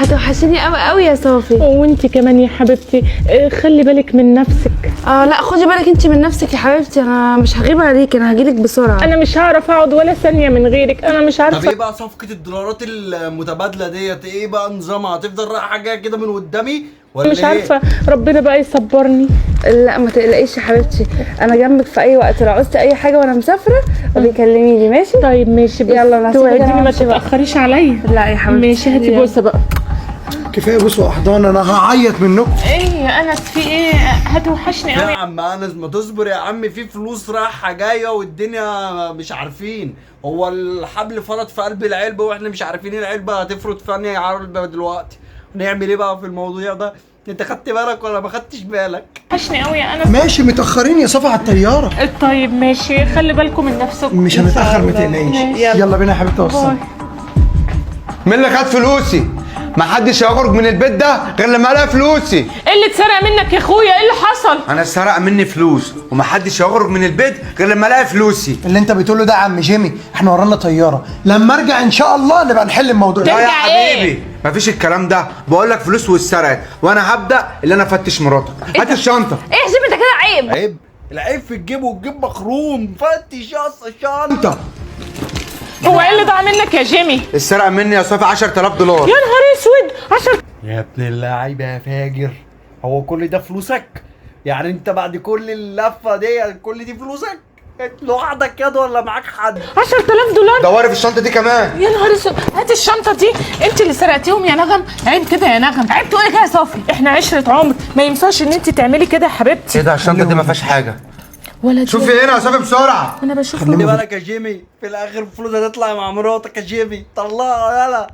هتوحشيني قوي قوي يا صافي. وانت كمان يا حبيبتي، خلي بالك من نفسك. اه لا خدي بالك انت من نفسك يا حبيبتي، انا مش هغيب عليك، انا هجيلك بسرعة. انا مش هعرف اقعد ولا ثانية من غيرك، انا مش طب عارفه. ايه بقى صفقة الدولارات المتبادلة ديت؟ ايه بقى نظامها؟ هتفضل رايحة جاية كده من قدامي ولا مش ايه؟ عارفه، ربنا بقى يصبرني. لا ما تقلقيش يا حبيبتي، انا جنبك في اي وقت، لو عوزتي اي حاجة وانا مسافرة بيكلميني. ماشي؟ طيب ماشي، بس يلا، انا هسيبك، انا توعديني ما همشي بقى. تتاخريش عليا. لا يا حبيبتي. ماشي، هاتي بوسه بقى. كفاية بصوا احضان، انا هعيط منكم. ايه يا انس في ايه؟ هتوحشني يا قوي. عم انس ما تصبر يا عم، في فلوس رايحة جاية والدنيا مش عارفين، هو الحبل فرط في قلب العلبة واحنا مش عارفين العلبة هتفرط في انهي علبة دلوقتي. نعمل ايه بقى في الموضوع ده؟ انت خدت بالك ولا ما خدتش بالك؟ وحشني قوي يا انس. ماشي، متاخرين يا صفا على الطيارة. طيب ماشي، خلي بالكم من نفسكم. مش هنتاخر ما تقلقيش. يلا بينا يا حبيبتي اوصلك. مين اللي خد فلوسي؟ محدش هيخرج من البيت ده غير لما الاقي فلوسي. ايه اللي اتسرق منك يا اخويا؟ ايه اللي حصل؟ انا اتسرق مني فلوس ومحدش هيخرج من البيت غير لما الاقي فلوسي. اللي انت بتقوله ده يا عم جيمي، احنا ورانا طيارة، لما ارجع ان شاء الله نبقى نحل الموضوع ده. لا يا ترجع ايه؟ حبيبي مفيش الكلام ده، بقول لك فلوس واتسرقت، وانا هبدا اللي انا افتش مراتك. هات الشنطة. ايه يا جيمي ده كده عيب. عيب، العيب في الجيب والجيب مخروم. فتش يا اسطى الشنطة. انت هو ايه اللي ضاع منك يا جيمي؟ اتسرق مني يا صافي 10000 دولار. يا نهار اسود، 10 يا ابن اللعيبة يا فاجر، هو كل ده فلوسك؟ يعني انت بعد كل اللفة دي كل دي فلوسك؟ انت لوحدك كده ولا معاك حد؟ 10000 دولار؟ دوري في الشنطة دي كمان. يا نهار اسود، هات الشنطة دي، انت اللي سرقتيهم يا نغم. عيب كده يا نغم، عيب تقولي كده يا صافي. احنا عشرة عمر، ما ينفعش ان انت تعملي كده يا حبيبتي. ايه ده؟ الشنطة دي ما فيهاش حاجة. ولا دي. شوفي هنا يا صافي بسرعة. انا بشوف. خلي بالك يا جيمي، في الاخر الفلوس هتطلع مع مراتك يا جيمي، طلعها يلا.